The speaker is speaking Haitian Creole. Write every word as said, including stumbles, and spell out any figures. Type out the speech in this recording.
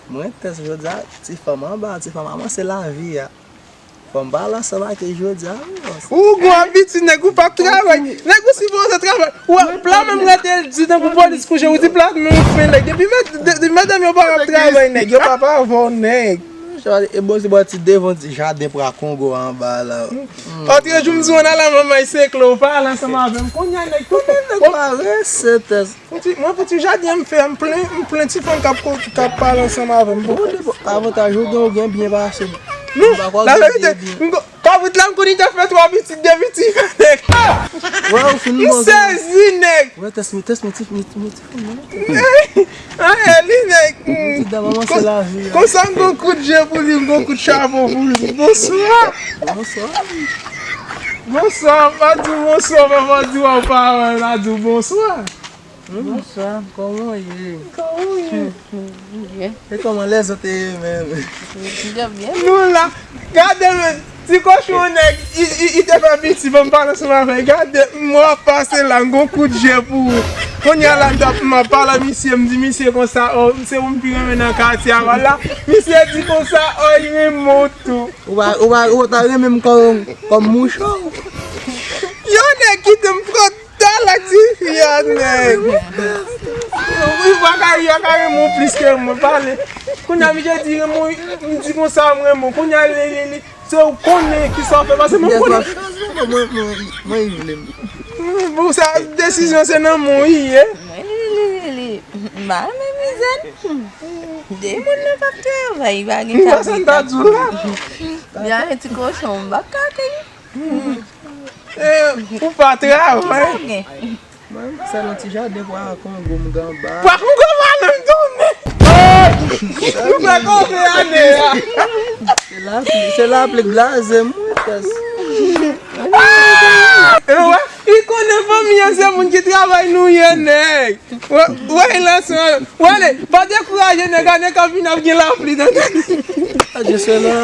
Mwen tès jodi a, ti fanm anba, ti fanm avanse lavi a. Fò m pale ansanm ak li jodi a, wi. Ou gon abitid, nèg, ou p ap travay. Nèg, ou sipoze travay. Ou wè, plat menm rete l di tankou polis kouche, ou di plat menm ou fè, nèg. Depi mèd-, de-, depi medam yo pa ap travay, nèg, yo p ap avè w, nèg. E bon, se bò ti devan ti jaden pra Kongo anba la. Otrejou m di w nan la manman se kle, ou pale ansanm avè m. Kounye a, nèg, tout nèg parese, tès. Fouti, mwen fouti jaden an m fè, m plen, m plen ti fanm k ap ko-, k ap pale ansanm avè m. Bon, avantaj ou gen, ou gen byen pase m. Non, laverite, m ko-, kabrit la m konn li te fè twa pitit, de pitit, nèg. Wè, ou fin bon. M sezi, nèg. Wè, tès mwen, tès mwen, ti, mwen, ti, mwen, ti fanm nan. An, e li, nèg. Ti dam, manman, se lavi a. Konsa m gon kout je pou li, m gon kout chapo pou li. Bonswa. Bonswa. Bonswa, m pa di w bonswa, m pa di w pa wè, m pa di w bonswa. Bonswa, kòman w ye? Kòman w ye? M byen. E kòman lèzòt te ye menm? M byen. Nou la, gade men, ti kochon nèg, i, i, i te fè piti, ban m pale ansanm avè l. Gade, m w ap pase la, m gon kout je pou ou. Kounye a la, m t ap, m ap pale a misye, m di misye konsa, o, se ou m pi renmen nan katye a, vwala. Misye di konsa, o, li renmen w tou. Ou pa, ou pa, ou ta renmen m kòm, kòm mouch ou? Yo, nèg, kite m pran Talè ti fi a, nèg. Ou pa ka, yo ka renmen w plis ke mwen, pale. Kounye a, misye di renmen w, m di konsa, m renmen w. Kounye a, li, li, li, se ou konnen kisa w fè, paske mwen konnen. Mwen, mwen, mwen, mwen vle m. Bon, sa, desizyon se nan men w li ye. Mwen, li, li, li, li. M pa renmen mizè n. De moun nan p ap travay, pa gen kabrit. Pèsonn pa di w la. Byen, ti kochon, m pa ka akeyi. Eh, ou pa travay. Mwen, se nan ti jaden pwa Kongo m gen anba. Pwa Kongo pa menm tounen. Nou fè konbyen ane a? Se lapli, se lapli k blaze m, wi, tès. Ah! E wè, li konnen fanmi an se moun ki travay nou ye, nèg. Wè, wè, lansman. Wè, ale, pa dekouraje, nèg, ane k ap vini ap gen lapli nan tèt. Adye, se la.